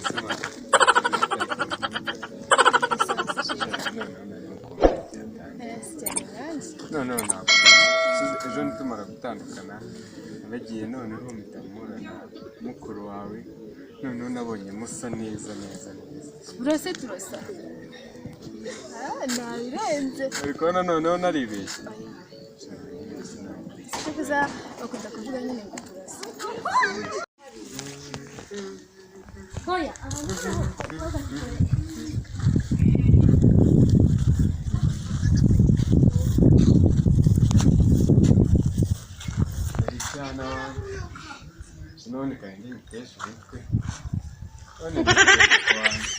Se mama, noneho nari mukumbuye byatangiye. Cyane nanjye. Noneho ntabwo ejo nitumara gutandukana naragiye, noneho mpita mpura na mukuru wawe, noneho nabonye musa neza neza neza. Burase turasa. Ah, nabirenze. Uri kubona noneho naribeshye. Cyo bakunda kuvuga nyine ngo turasa. Hoya, ahantu ho. Ari cyane abantu none kandi ngitesha umutwe, none ngitesha wanjye.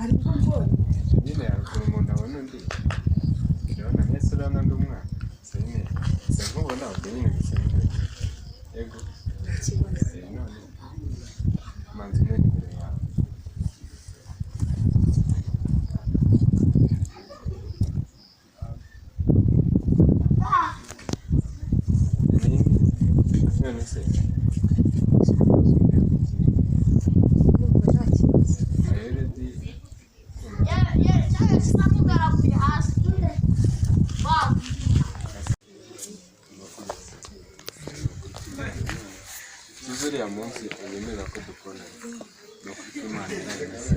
Ariko mbonye Nyine haruguru umuntu abona undi, ndabona mwese urabona undi umwana gusa nyine gusa nkubona, ubwo nyine gusa nyine yego. None manzi umwe imbere yawe. None se Numva nta kibazo. Already. Tuzi uriya munsi unyemerera ko dukundana, ni ukuri ko Imana irayimeze.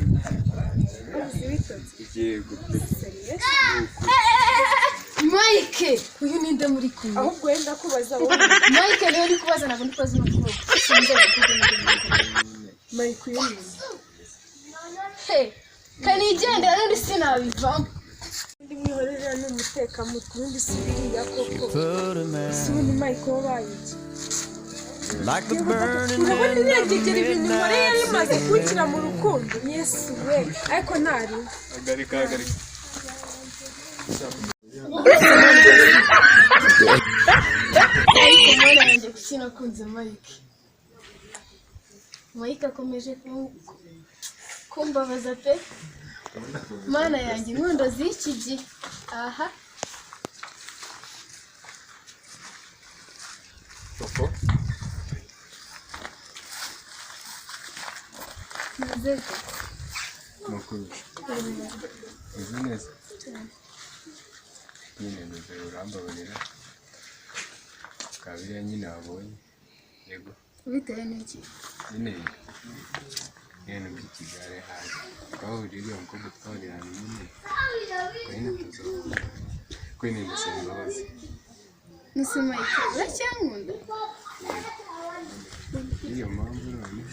Yego pe. Mike, uyu ninde muri kumwe? Ahubwo wenda kubaza wowe. Mike niwe uri kubaza, ntabwo ndi kubaza uno mukobwa. Sinzi abakobwa ninde muri kumwe. Mike, uyu ni He, kanigendera n'undi sinabivamo. Undi mwihorera ni umutekamutwe, ubundi si biriya koko. Si ubundi Mike wabaye iki? Like the burning Urabona end of irengegera the ibintu nkoreye midnight yari imaze kunshyira mu rukundo. Yesu we, ariko ntari Hagarika, hagarika. Ariko mwana yanjye, kuki nakunze Mike? Mike akomeje kumbabaza pe. Mana yanjye, inkundo z'iki gihe aha. Koko. Meze. Makuru? Meze neza nyine, meze. Urambabarira bwa biriya nyine wabonye, yego. Bitewe n'iki? Nyine ibintu by'ikigare haje twahuriye, uriya mukobwa twahuriye ahantu nyine, ubwo nyine tuza kuri ni gusaba imbabazi. Nise Mike, uracyankunda? Niyo mpamvu noneho